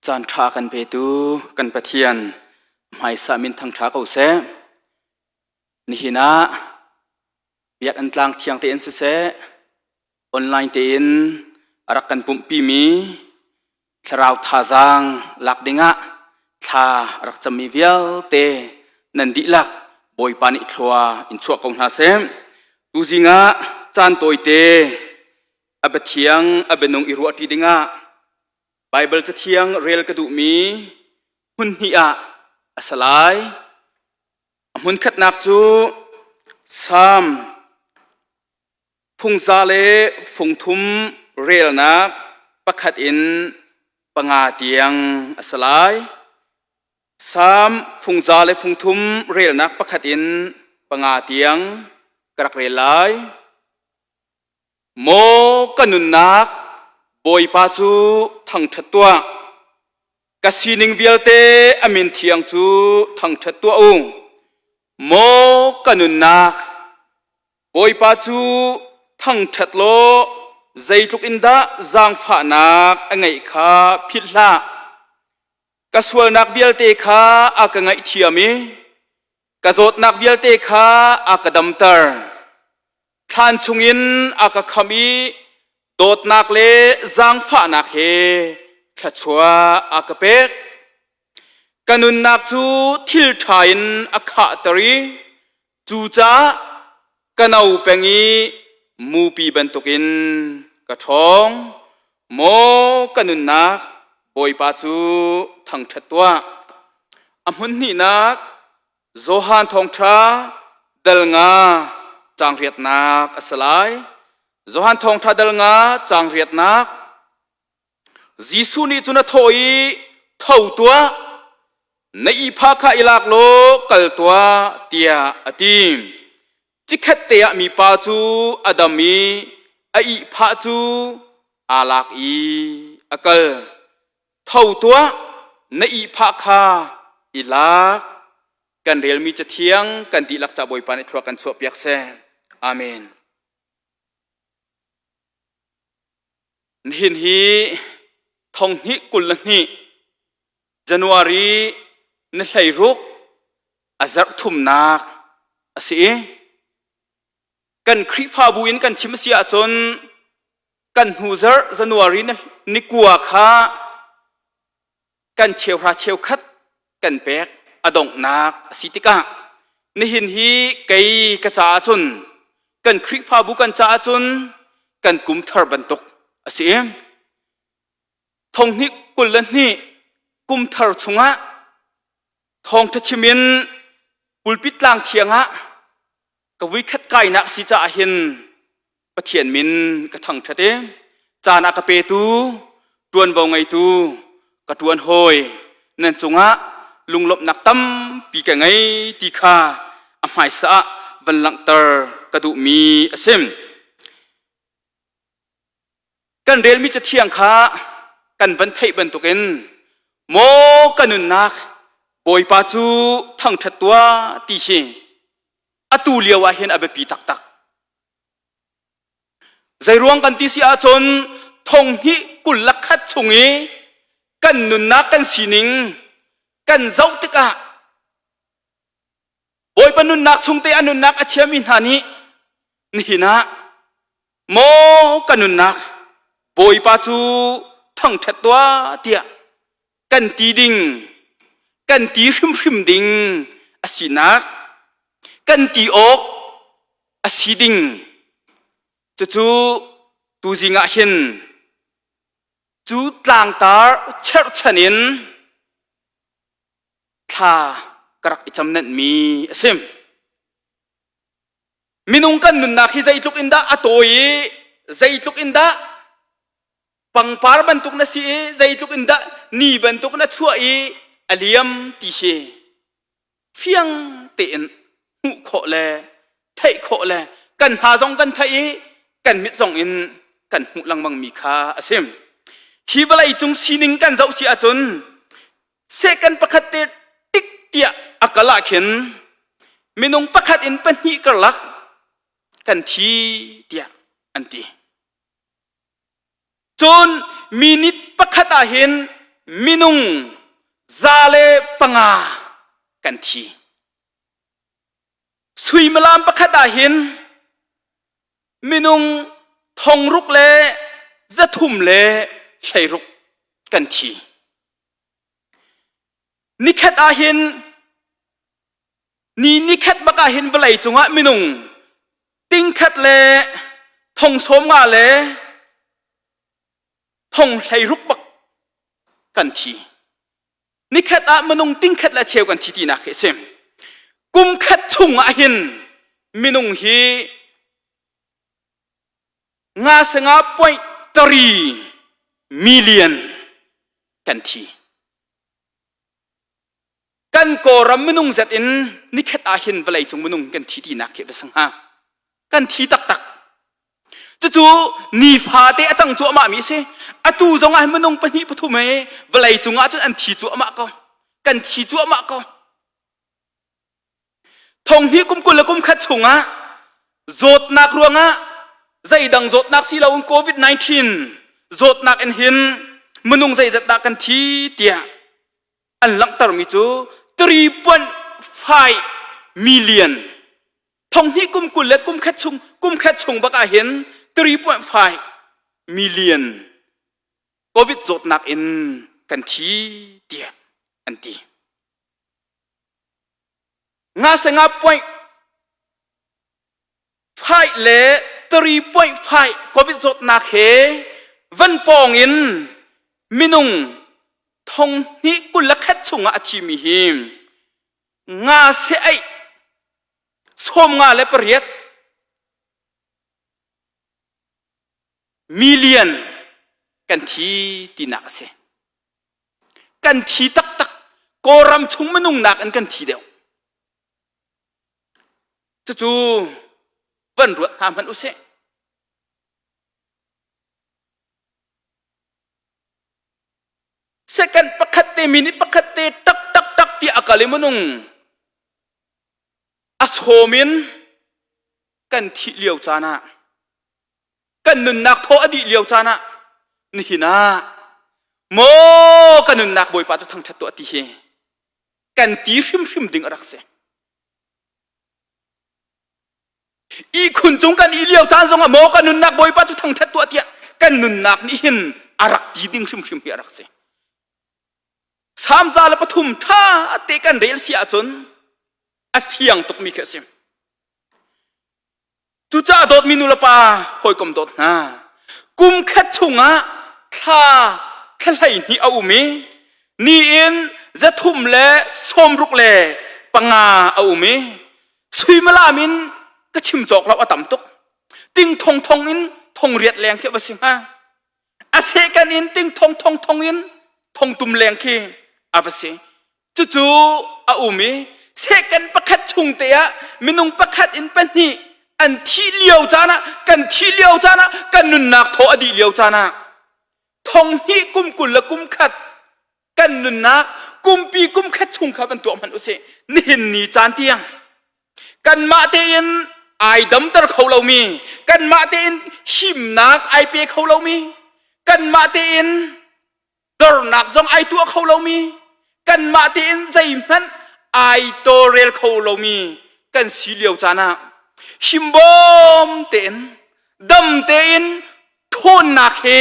Caan ṭha kan petu kan Pathian hmaisa min thangṭha ko seh. Nihin ah biakinn tlang thiang tein siseh, online tein a rak kan pumhpimi thlarau thazaang lak dingah thla a rak cammi vialte nan dihlak Bawipa nih thlua in chuah ko hna seh. Tuzing ah caan tawite a biathiang a bianung i ruahṭi dingah Baibal cathiang rel ka duhmi hmun hnih ah a si lai. A hmun khatnak cu Salm phungza le fungthum relnak pakhat in panga tiang a si lai. Salm phungza le fungthum relnak pakhat in panga tiang ka rak rel lai. Maw ka nunnak, Bawipa cu thangṭhat tuah. Ka sining vialte a min thiang cu thangṭhat tuah u. Maw ka nunnak, Bawipa cu thangṭhat law zeitluk in dah zaangfahnak a ngeih kha philh hlah. Ka sualnak vialte kha a ka ngaihthiam i ka zawtnak vialte kha a ka damter. Thlan chungin a ka khamh i dawtnak le zaangfahnak he thluachuah a ka pek. Ka nunnak cu thil ṭha in a khahter i cucaah ka no peng i mupi bantukin ka ṭhawng. Maw ka nunnak, Bawipa cu thangṭhat tuah. A hmun hnihnak Johan thawngṭha dal nga caang riatnak a si lai. Johan thawngṭha dal nga caang riatnak. Jesuh nih cun a thawh i, Tho tuah, na ihphah kha i lak law kal tuah, tiah a ti. Chikkhat te ah mipa cu a dam i a ihphah cu aa lak i a kal. Tho tuah, na ihphah kha i lak. Kan relmi cathiang kan dihlak ca Bawipa nih thlua kan chuahpiak seh. Amen. Nihin hi thonghnih 22 January ni 16 a zarh thumnak a si i kan Khrihfabu in kan chim a si ahcun kan hnu zarh January ni kua kha kan cheuhra cheukhat kan pek a donghnak a si tikah nihin hi kei ka caah cun kan Khrihfabu kan caah cun kan kum thar bantuk a si i thonghnih 22 kum thar chungah thawngtha chim in pulpit tlang thiang ah ka vuikhat kainak si caah hin Pathian min ka thangṭhat i caan a ka petu ṭuanvo ngeitu ka ṭuan hawi nan cungah lunglawmhnak tampi ka ngei ti kha a hmaisa ah van langhter ka duhmi a si. Kan relmi cathiang kha kan van theih bantukin maw ka nunnak Bawipa cu thangṭhat tuah ti hi atu lio ah hin a biapi taktak. Zeiruang kan ti si ahcun thong hnih 21 chung i kan nunnak kan sining kan zoh tikah Bawipa nunnak chungte a nunnak a chiami hna nih nihin ah maw ka nunnak Bawipa cu thangṭhat tuah tiah kan ti ding kan ti hrimhrim ding a sinak kan ti awk a si ding cucu tuzing ah hin cu tlangtar cherhchan in thla ka rak i camnenhmi a si. Minung kan nunnak hi zeitluk in dah a tawi i zeitluk in dah pangpar bantuk na si i zeitluk in dah ni bantuk na chuah i a liam ti hi fiang tein hmuh khawh le theih khawh le kan hna zong kan theih i kan mit zong in kan hmuh lengmang mi kha a si. Hi vawlei cung sining kan zoh si ahcun second pakhat te tik tiah a kal ah khin minung pakhat in pahnih karlak kan thi tiah an ti. Cun minute pakhat ah hin minung 105 kan thi. Suimilam pakhat ah hin minung 6360 kan thi. Nikhat ah hin ni nikhat bak ah hin vawlei cungah minung tingkhat le thong sawm nga le thong 16 bak kan thi. Nikhat ah minung tingkhat le cheu kan thi tinak hi a si. Kum khat chung ah hin minung hi nga sanga point tari million kan thi. Kan Kawlram minung zat in nikhat ah hin vawlei cung minung kan thi tinak khi va si hnga. Kan thi taktak. Cucu nifate a cang cuahmah mi a si. Atu zong ah minung pahnih pathum he vawlei cung ah cun an thi cuahmah ko. Kan thi cuahmah ko. Thong hnih kum 20 le kum khat chungah zawtnak ruangah zeidang zawtnak si loin COVID-19 zawtnak in hin minung zeizat dah kan thi tiah an langhtermi cu 3.5 million thong hnih kum 20 le kum khat chung kum khat chung bak ah hin 3.5 million COVID zawtnak in kan thi tiah an ti. Nga se nga point 5 le 3.5 COVID zawtnak he van pawng in minung thong hnih 21 chungah a thimi hi nga se aih 58 million kan thi tinak a si. Kan thi taktak. Kawlram chung minung nak in kan thi deuh. Cucu van ruat hna hmanh usih. Second pakhat te minute pakhat te tak tak tak ti a kal i minung a sawm in kan thih lio caan ah kan nunnak thaw a dih lio caan ah nihin ah maw ka nunnak Bawipa cu thangṭhat tuah ti hi kan ti hrimhrim ding a rak si. Ihkhun cung kan i lio caan zongah maw ka nunnak Bawipa cu thangṭhat tuah tiah kan nunnak nih hin a rak ti ding hrimhrim hi a rak si. Salm 103 ṭha te kan rel si ahcun a fiang tukmi khi a si. Cucaah dawtmi nu le pa hawikom dawt hna kum khat chungah thla thla 12 a um i ni in 365 a um i suimilam in ka chim cawk lo a tam tuk ting thong thong in thong riat leng khi va si hnga a sehkan in ting thong thong thong in thong tum leng khi a va si cucu a um i second pakhat chung te ah minung pakhat in pahnih an thih lio caan ah kan thih lio caan ah kan nunnak thaw a dih lio caan ah thong hnih kum 20 le kum khat kan nunnak kumpi kum khat chung kha van tuah hmanh usih nihin ni caan tiang kanmah tein ai damter kho lomi kanmah tein himnak ai pe kho lomi kanmah tein dornak zong ai tuah kho lomi kanmah tein zeihmanh ai tawlrel kho lomi kan si lio caan ah himbawm tein dam tein ṭhawnnak he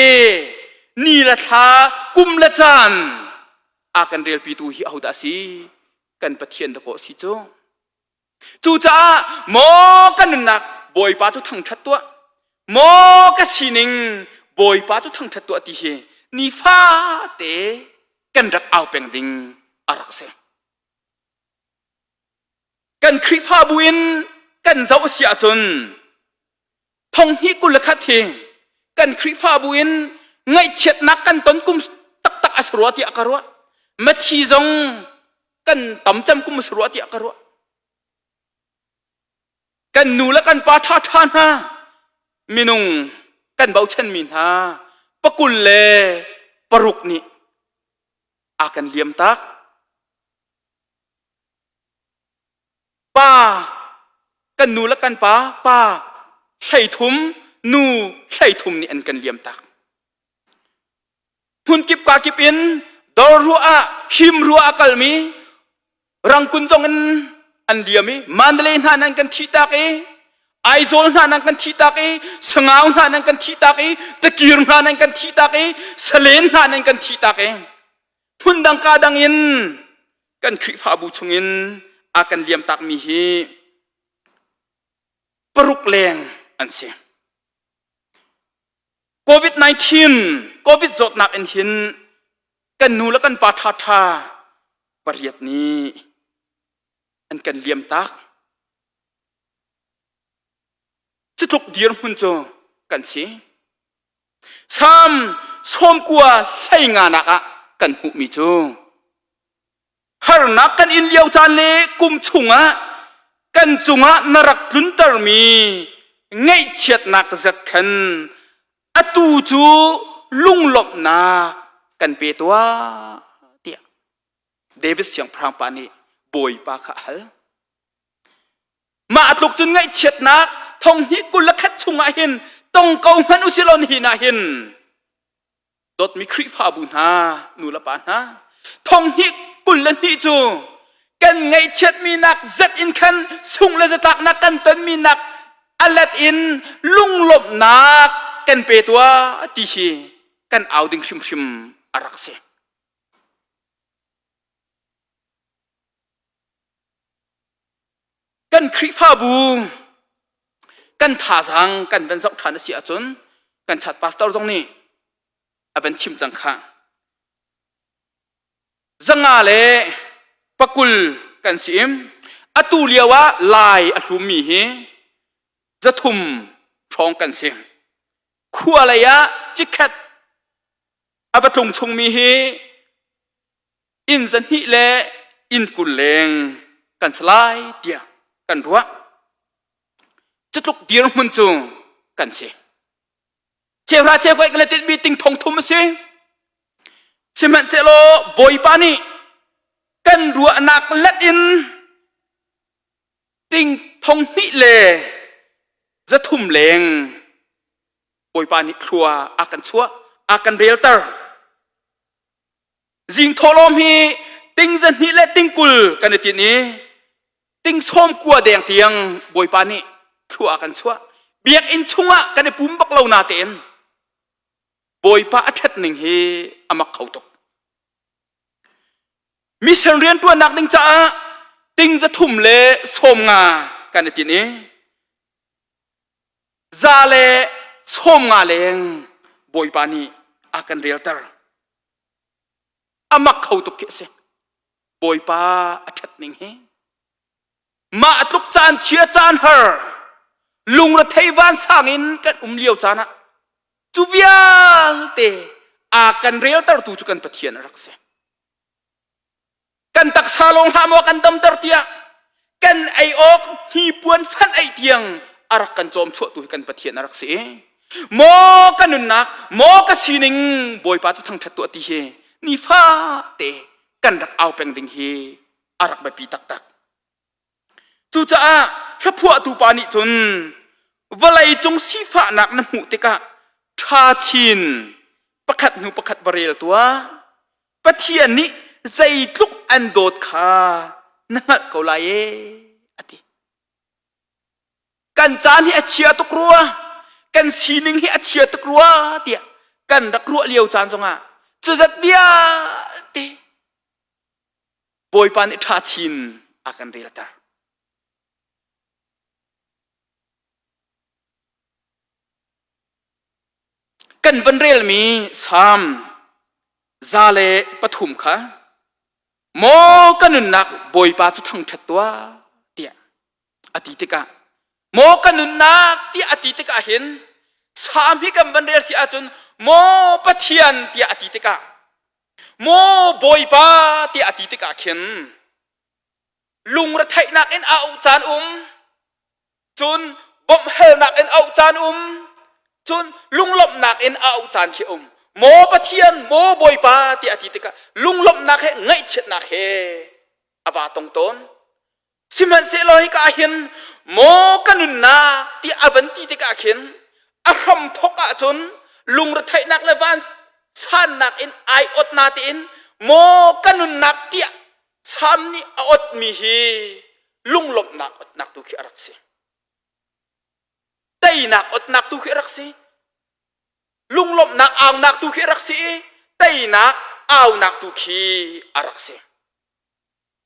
ni le thla kum le caan a kan relpitu hi ahodah a si kan Pathian dakaw a si cu Cucaah maw ka nunnak Bawipa cu thangṭhat tuah, maw ka sining Bawipa cu thangṭhat tuah ti hi nifate kan rak au peng ding a rak si. Kan Khrihfabu in kan zoh si ahcun thong hnih 21 hi kan Khrihfabu in ngaihchiatnak kan ton kum taktak a si rua tiah ka ruah. Mathi zong kan tam cem kum a si rua tiah ka ruah. Kan nu le kan pa ṭhaṭha hna minung kan bochanmi hna pakul le paruk nih a kan liam tak. Pa kan nu le kan pa pa 33 nu 33 nih an kan liam tak. Hmun kip ka kip in Dor ruah ah him ruah a kalmi Rangkun zong in an liam i Mandalay hna nan kan thih tak i Aizawl hna nan kan thih tak i Sangau hna nan kan thih tak i Takir hna nan kan thih tak i Salen hna nan kan thih tak i phundang ka dang in kan Khrihfabu chungin a kan liam takmi hi paruk leng an si. COVID-19 COVID zawtnak in hin kan nu le kan pa ṭhaṭha pariat nih an kan liam tak. Cutluk dirhmun cu kan si. Salm sawmkua hlei nganak ah kan hmuhmi cu harnak kan in lio caan le kum chungah kan cungah na rak tluntermi ngaihchiatnak zet khan atu cu lunglawmhnak kan pe tuah tiah David siangpahrang pa nih Bawipa kha a hal. Mah tluk cun ngaihchiatnak thong hnih 21 chungah hin tong ko hmanh usilaw nihin ah hin dawtmi Khrihfabu hna nu le pa hna thong hnih 22 cu kan ngaihchiatmi nak zet in khan sung le zatlaknak kan tonmi nak alet in lunglawmhnak kan pe tuah ti hi kan au ding hrimhrim a rak si. Kan Khrihfabu kan thazaang kan van zoh ṭhan a si ahcun kan chat pastor zong nih a van chim cang kha. Zanga le pakul kan si im atu lio ah lai a hlummi hi 300 hrawng kan si. Khua lei ah cikhet a va tlung chungmi hi inn 200 le inn 20 leng kan si lai tiah kan ruah. Cutluk dirhmun cu kan si. Cheuhra cheuhra kan le tinhmi ting thong thum a si. Sihmanhsehlaw Bawipa nih kan ruahnak let in ting thong hnih le 300 leng Bawipa nih thlua a kan chuah, a kan relter. Zing thawhlawm hi ting 200 le ting 20 kan i tinh i ting 90 deng tiang Bawipa nih thlua a kan chuah. Biakinn chungah kan i pum bak lo na tein Bawipa a ṭhat ning hi a mak kho tuk. Mission rianṭuannak ding caah ting 350 le kan i tinh i 190 leng Bawipa nih a kan relter. A mak kho tuk khi a si. Bawipa a ṭhat ning hi. Mah tluk caan chia caan har lungrethei vansang in kan um lio caan ah cu vialte a kan reltertu cu kan Pathian a rak si. Kan taksa lawng hlah maw kan damter tiah kan ei awk hnipuan fan ei tiang a rak kan cawm chuahtu hi kan Pathian a rak si i maw ka nunnak maw ka sining Bawipa cu thangṭhat tuah ti hi nifate kan rak au peng ding hi a rak biapi taktak. Cucaah hlaphuahtu pa nih cun vawlei cung sifahnak na hmuh tikah ṭha chin pakhat hnu pakhat va rel tuah. Pathian nih zeitluk an dawt kha na hngalh ko lai ee a ti. Kan caan hi a chia tuk rua, kan sining hi a chia tuk rua tiah kan rak ruah lio caan zongah cuzat vialte Bawipa nih ṭha chin a kan relter. Kan van relmi Salm 103 kha maw ka nunnak Bawipa cu thangṭhat tuah tiah a ti tikah maw ka nunnak tiah a ti tikah hin Salm hi kan van rel si ahcun maw Pathian tiah a ti tikah Maw Bawipa tiah a ti tikah khin lungretheihnak in a auh caan um, cun bawmhhalnak in auh caan um, cun lunglawmhnak in a auh caan khi um. Maw Pathian, maw Bawipa tiah a ti tikah lunglawmhnak he ngaihchiatnak he a va tong tawn. Sihmanhsehlaw hika ah hin maw ka nunnak ti a van ti tikah khin a hramthawk ahcun lungretheihnak le van sannak in ai ot na tein. Maw ka nunnak tiah Salm nih a otmi hi lunglawmhnak otnak tu khi a rak si. Teinak otnak tu khi a rak si. Lunglawmhnak aunak tu khi a rak si i teinak aunak tu khi a rak si.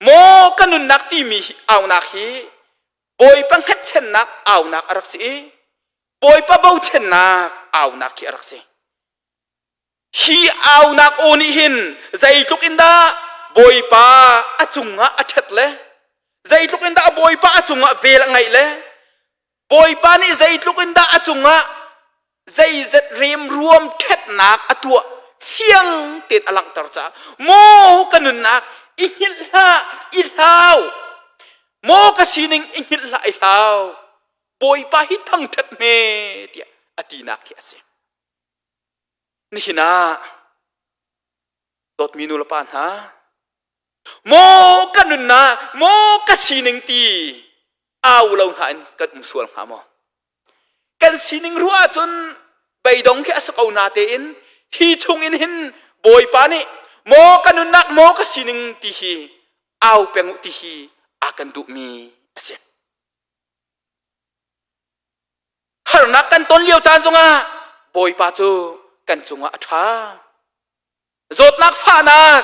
Maw ka nunnak timi aunak hi Bawipa hngatchannak aunak a rak si i Bawipa bochannak aunak khi a rak si. Hi aunak aw nih hin zeitluk in dah Bawipa a cungah a ṭhat le zeitluk in dah Bawipa a cungah vel a ngeih le Bawipa nih zeitluk in dah a cungah zeizat remruam ṭhatnak a tuah fiang tein a langhter caah maw ka nunnak i hngilh hlah i hlau maw ka sining i hngilh hlah i hlau Bawipa hi thangṭhat hme tiah a tinak khi a si. Nihin ah dawtmi nu le pa hna maw ka nunnak maw ka sining ti au lo hna in kan um sual hnga maw? Kan sining ruah ahcun beidong khi a si ko na tein hi chung in hin Bawipa nih maw ka nunnak maw ka sining ti hi au peng u ti hi a kan duhmi a si. Harnak kan ton lio caan zongah Bawipa cu kan cungah a ṭha. Zawtnak fahnak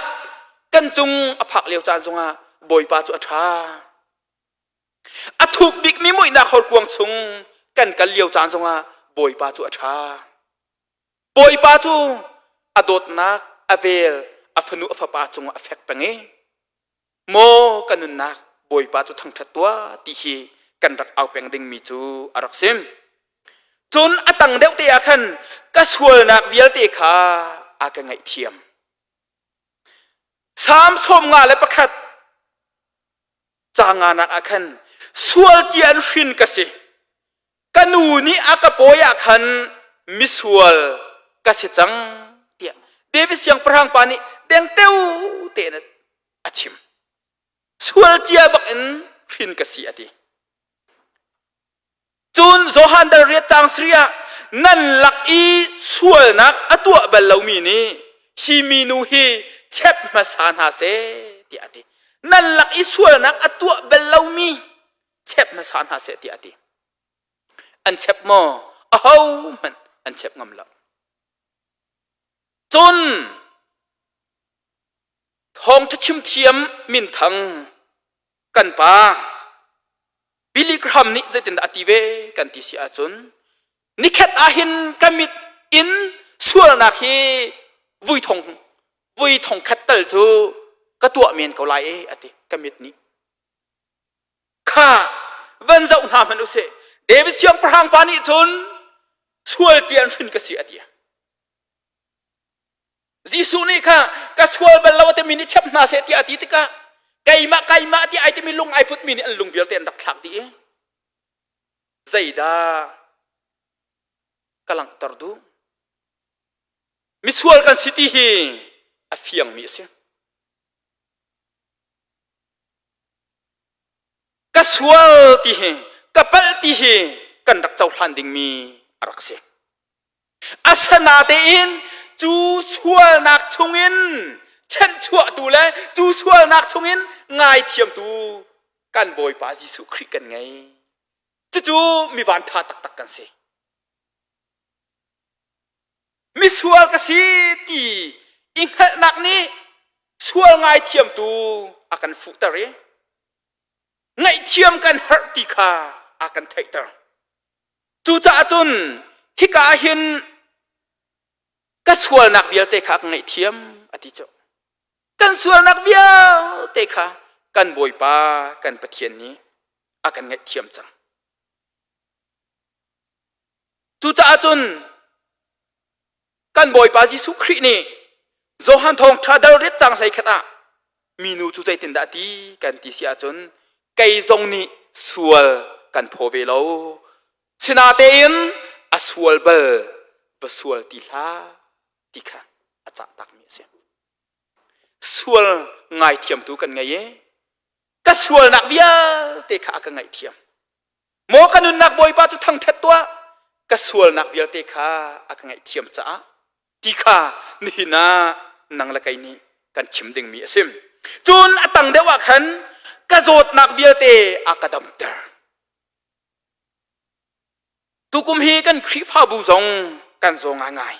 kan cung a phak lio caan zongah Bawipa cu a ṭha. A thuk bikmi muihnak horkuang chung kan kal lio caan zongah Bawipa cu a ṭha. Bawipa cu a dawtnak, a vel, a fanu a fapa cungah a fek peng i maw ka nunnak Bawipa cu thangṭhat tuah ti hi kan rak au peng dingmi cu a rak sim. Cun a tang deuh te ah khan ka sualnak vialte kha a ka ngaihthiam. Salm 51 ca nganak ah khan sual cia in hrin ka si. Ka nu nih a ka pawi ah khan misual ka si cang tiah David siangpahrang pa nih dengteo tein a chim. Sual cia bak in hrin ka si a ti. Cun Johan dal riat caang sari ah nan lak i sualnak a tuah bal lomi nih hi minu hi chep hmasa hna seh tiah a ti. Nan lak i sualnak a tuah bal lomi chep hmasa hna seh tiah a ti. An chep maw? Ahohmanh an chep ngam lo. Cun thawngṭha chim thiam minthang kan pa Billy Graham nih zeitindah a ti ve kan ti si ahcun nikhat ahhin ka mit in sualnak hi vui thong vui thong khat tal cu ka tuah men ko lai e a ti ka mit nih kha van zoh hna hmanh usih David siangpahrang pa nih cun sual cia in hrin ka si a ti Jesuh nih kha ka sual bal lo a timi nih chep hna seh tiah a ti tikah keimah keimah ti ai timi lung ai putmi nih an lung vialte an rak thlak dih i zeidah ka langhter duh misual kan si ti hi a fiangmi a si ka sual ti hi ka palh ti hi kan rak cohlan dingmi a rak si Asinatein cu sualnak chungin chanhchuahtu le cu sualnak chungin ngaithiamtu kan Bawipa Jesuh Khrih kan ngei. Cucu mi vanṭha taktak kan si. Misual ka si ti i hngalhnak nih sual ngaithiamtu a kan fuhter i ngaihthiam kan herh ti kha a kan theihter. Cucaah cun hika ah hin ka sualnak vialte kha ka ngaihthiam a ti cu. Kan sualnak vialte kha kan Bawipa kan Pathian nih a kan ngaihthiam cang. Cucaah cun kan Bawipa Jesuh Khrih nih Johan thawngṭha dal riat cang hlei khat ah minu cu zeitindah a ti kan ti si ahcun kei zong nih sual kan phaw ve lo sinatein a sual bal va sual ti hlah ti kha a cah takmi a si sual ngaithiamtu kan ngei i ka sualnak vialte kha a ka ngaihthiam Maw ka nunnak Bawipa cu thangṭhat tuah ka sualnak vialte kha a ka ngaihthiam caah ti kha nihin ah nang le kei nih kan chim dingmi a si. Cun a tang deuh ah khan ka zawtnak vialte a ka damter. Tukum hi kan Khrihfabu zong kan zaw ngaingai.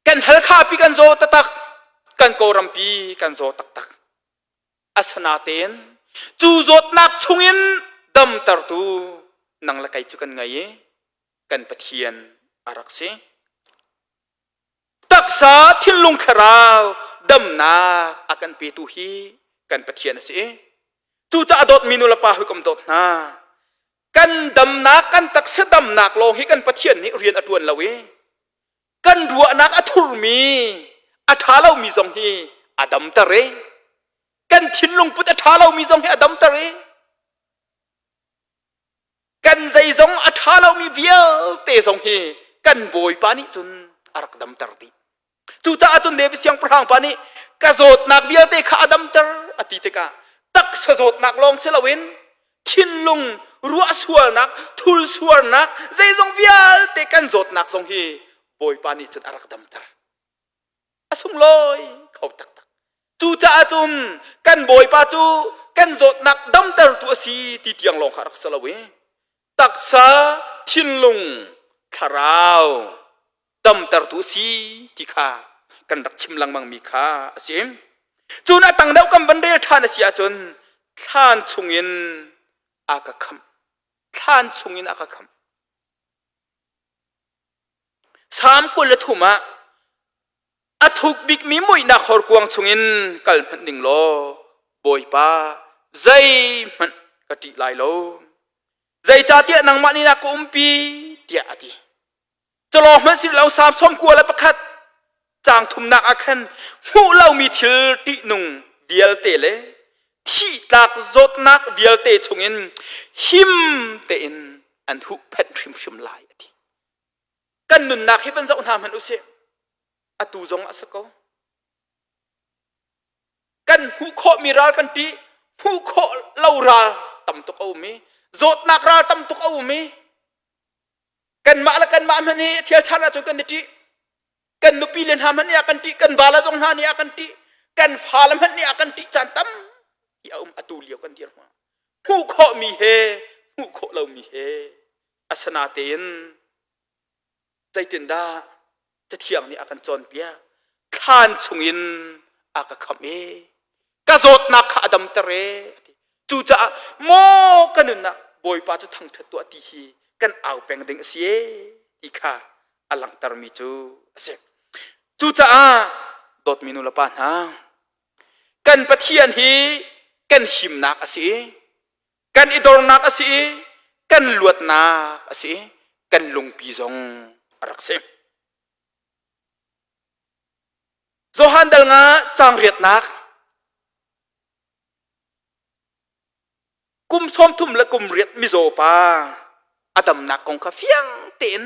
Kan Halkha pi kan zaw taktak, kan Kawlram pi kan zaw taktak. Asinain cu zawtnak chungin damtertu nang le kei cu kan ngei i kan Pathian a rak si. Taksa thinlung thlarau damnak a kan petu hi kan Pathian a si. Cucaah dawtmi nu le pa hawikom dawt hna, kan damnak kan taksa damnak lawng hi kan Pathian nih rian a ṭuan lo i kan ruahnak a thurmi a ṭha lomi zong hi a damter i kan thinlung put a ṭha lomi zong hi a damter i kan zeizong a ṭha lomi vialte zong hi kan Bawipa nih cun a rak damter dih. Cucaah cun David siangpahrang pa nih ka zawtnak vialte kha a damter a ti tikah taksa zawtnak lawng si loin thinlung ruahsualnak, thulsuarnak, zeizong vialte kan zawtnak zong hi Bawipa nih cun a rak damter. A sunglawi kho taktak. Cucaah cun kan Bawipa cu kan zawtnak damtertu a si ti tiang lawng kha rak si lo i taksa, thinlung, thlarau damtertu a si ti kha kan rak chim lengmang mi kha a si. Cun a tang deuh kan van rel ṭhan a si ahcun thlan chungin a ka khamh. Thlan chungin a ka khamh. Salm 23 ah a thuk bikmi muihnak horkuang chungin kal hmanh ning law Bawipa zeihmanh ka ṭih lai lo. Zeicahtiah nangmah nih na ka umpi tiah a ti. Calaw hmanh si lo Salm 91 caang thumnak ah khan hmuh lomi thil ṭihnung vialte le thihtlak zawtnak vialte chungin him tein an huhphenh hrimhrim lai a ti. Kan nunnak hi van zoh hna hmanh usih. Atu zong a si ko. Kan hmuh khawhmi ral kan ṭih, hmuh khawh lo ral tam tuk a um i zawtnak ral tam tuk a um i kanmah le kanmah hmanh hi thialchan ahcun kan i ṭih. Kan nupi le hna hmanh nih a kan ṭih, kan vale zong hna nih a kan ṭih, kan fale hmanh nih a kan ṭih caan tampi a um atu lio kan dir hna. Hmuh khawhmi he hmuh khawh lomi he asinatein zeitindah Cathiang nih a kan cawnpiak? Thlan chungin a ka khamh i ka zawtnak kha a damter e a ti. Cucaah maw ka nunnak Bawipa cu thangṭhat tuah ti hi kan au peng ding a si e ti kha a langhtermi cu a si. Cucaah dawtmi nu le pa hna, kan Pathian hi kan himnak a si i kan i dornak a si i kan luatnak a si i kan lungpi zong a rak si. Johan dal nga caang riatnak kum 30 le kum riat mizaw pa a damnak kong kha fiang tein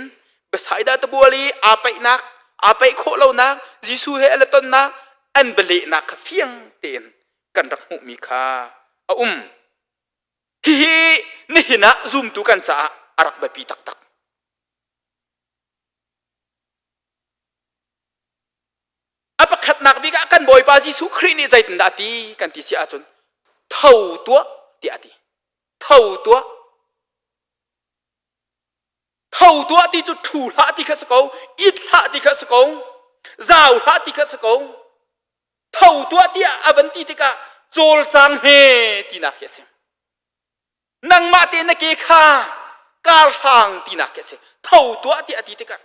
Bethsaida tabual i aa paihnak aa paih khawh lonak Jesuh he a le tonnak an bialehnak kha fiang tein kan rak hmuhmi kha a um. Hihi nihin ah zumtu kan caah a rak biapi taktak. A pakhatnak bik ah kan Bawipa Jesuh Khrih nih zeitindah a ti kan ti si ahcun tho tuah tiah a ti. Tho tuah. Tho tuah ti cu ṭhu hlah ti kha si ko, it hlah ti kha si ko, zau hlah ti kha si ko. Tho tuah tiah a van ti tikah cawlcang he tinak khi a si. Nangmah te na ke kha karhlang tinak khi a si. Tho tuah tiah a ti tikah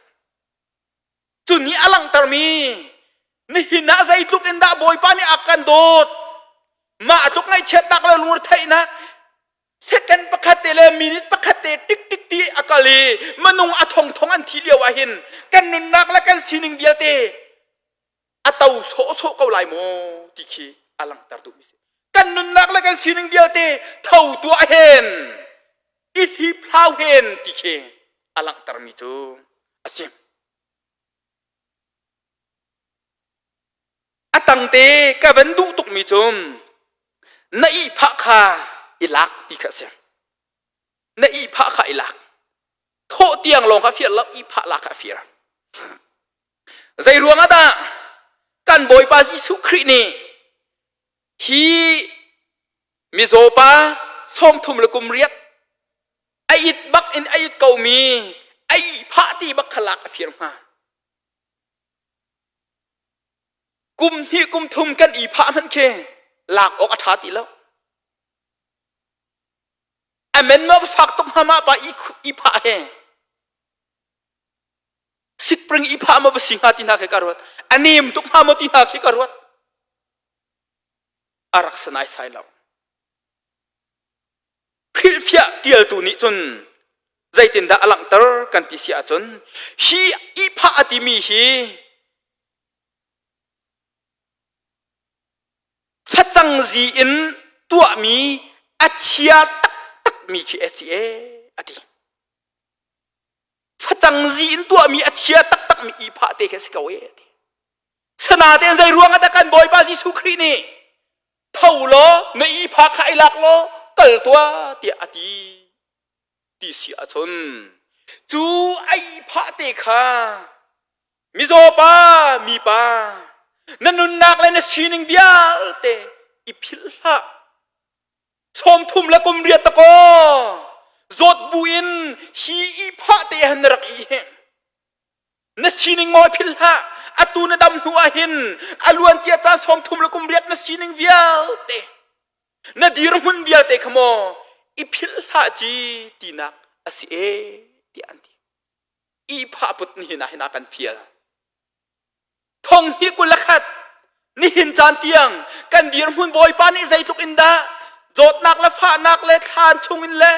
cu nih a langhtermi nihin ah zeitluk in dah Bawipa nih a kan dawt mah tluk ngaihchiatnak le lungretheihnak second pakhat te le minute pakhat te tik tik ti a kal i minung a thong thong an thi lio ah hin kan nunnak le kan sining vialte a to sawhsawh ko lai maw ti khi a langhter duhmi si kan nunnak le kan sining vialte tho tuah hen i hliphlau hen ti khi a langhtermi cu a si a tangte ka van duh tukmi cu na ihphah kha i lak ti kha a si na ihphah kha i lak thawh tiang lawng kha fir lo ihphah lak kha a fir. Zei ruang ah dah kan Bawipa Jesuh Khrih nih hi mizaw pa 30 le kum riat a it bak in a it komi a ihphah ti bak kha lak a fir hnga? Kum hnih kum thum kan ihphah hmanh khi lak awk a ṭha ti lo. Amen ma fak tuk hnga mah pa ihphah he. Sikpring ihphah ma va si hnga ti hna khi ka ruat. A nem tuk hnga maw ti hna khi ka ruat. A rak sanai sai lo. Hrilhfiah tialtu nih cun zeitindah a langhter kan ti si ahcun hi ihphah a timi hi facang zi in tuahmi a chia taktakmi khi a si ee a ti. Facang zi in tuahmi a chia taktakmi ihphah te khi a si ko ee a ti. Sanatein zei ruang ah dah kan Bawipa Jesuh Khrih nih tho law na ihphah kha i lak law kal tuah tiah a ti ti si ahcun cu a ihphah te kha mizaw pa mipa na nunnak le na sining vialte i philh hlah. 30 le kum riat takaw zawt bu in hi ihphah te han na rak i hi na sining maw philh hlah. Atu na dam hnu ah hin a luan cia caan 30 le kum riat na sining vialte, na dirhmun vialte kha maw i philh hlah ci tinak a si e tiah an ti. Ihphah put nihin ah hin a kan fial. Thong hi 21 nihin caan tiang kan dirhmun Bawipa nih zeitluk in dah zawtnak le fahnak le thlan chungin le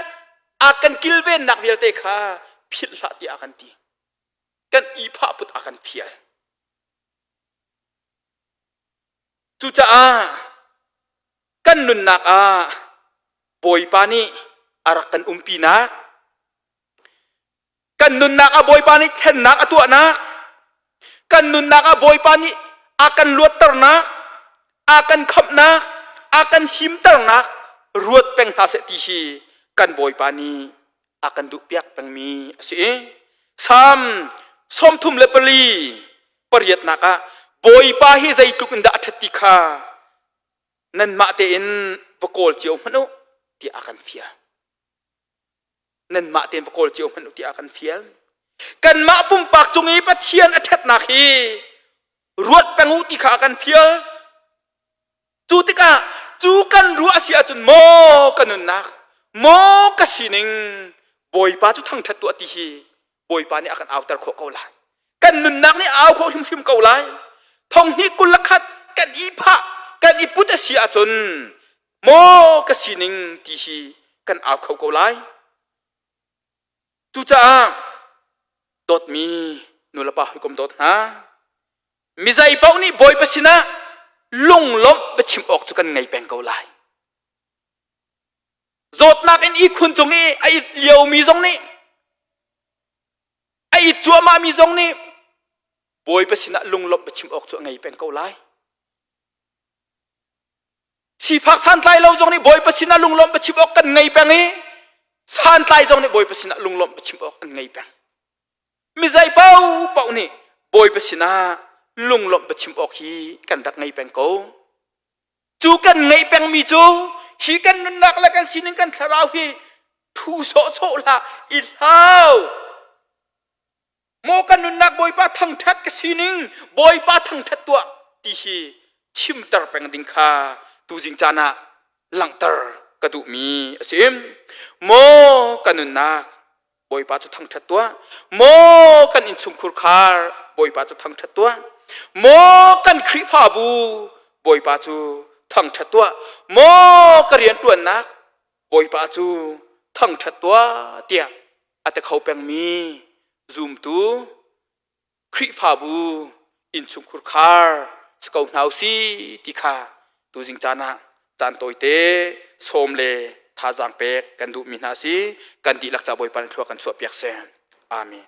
a kan kilvennak vialte kha philh hlah tiah a kan ti. Kan ihphah put a kan fial. Cucaah kan nunnak ah Bawipa nih a rak kan umpinak, kan nunnak ah Bawipa nih thlennak a tuahnak, kan nunnak ah Bawipa nih a kan luatternak, a kan khamhnak, a kan himternak ruat peng hna seh ti hi kan Bawipa nih a kan duhpiak pengmi a si. Salm 34 pariatnak ah Bawipa hi zeitluk in dah a ṭhat ti kha nanmah tein va kawl cio hmanh u tiah a kan fial. Nanmah tein va kawl cio hmanh u tiah a kan fial. Kanmah pumpak cung i Pathian a ṭhatnak hi ruat peng u ti kha a kan fial. Cu tikah cu kan ruah a si ahcun maw ka nunnak, maw ka sining Bawipa cu thangṭhat tuah ti hi Bawipa nih a kan auter khawh ko lai. Kan nunnak nih a au khawh hrimhrim ko lai. Thong hnih 21 kan i phah, kan i put a si ahcun maw ka sining ti hi kan au kho ko lai. Cucaah dawtmi nulepa hawikom dawt hna, mizei paoh nih Bawipa sinah lunglawmh biachim awk cu kan ngei peng ko lai. Zawtnak in ihkhun cung i a it liomi zong nih, a it cuahmahmi zong nih Bawipa sinah lunglawmh biachim awk cu a ngei peng ko lai. Sifak santlai lo zong nih Bawipa sinah lunglawmh biachim awk kan ngei peng i santlai zong nih Bawipa sinah lunglawmh biachim awk an ngei peng. Mizei paohpaoh nih Bawipa sinah lunglawmh biachim awk hi kan rak ngei peng ko. Cu kan ngeih pengmi cu hi kan nunnak le kan sining kan thlarau hi thu sawhsawh hlah, i hlau. Maw kan nunnak Bawipa thangṭhat, ka sining Bawipa thangṭhat tuah ti hi chimter peng ding kha tuzing caan ah langhter ka duhmi a si. Maw kan nunnak Bawipa cu thangṭhat tuah. Maw kan innchungkhur khar Bawipa cu thangṭhat tuah. Maw kan Khrihfabu Bawipa cu thangṭhat tuah. Maw ka rianṭuannak Bawipa cu thangṭhat tuah tiah a ti kho pengmi zumtu Khrihfabu innchungkhur khar si ko hna usih ti kha tuzing caan ah caan tawite sawm le thazaang pek kan duhmi hna si. Kan dihlak ca Bawipa nih thlua kan chuahpiak seh. Amen.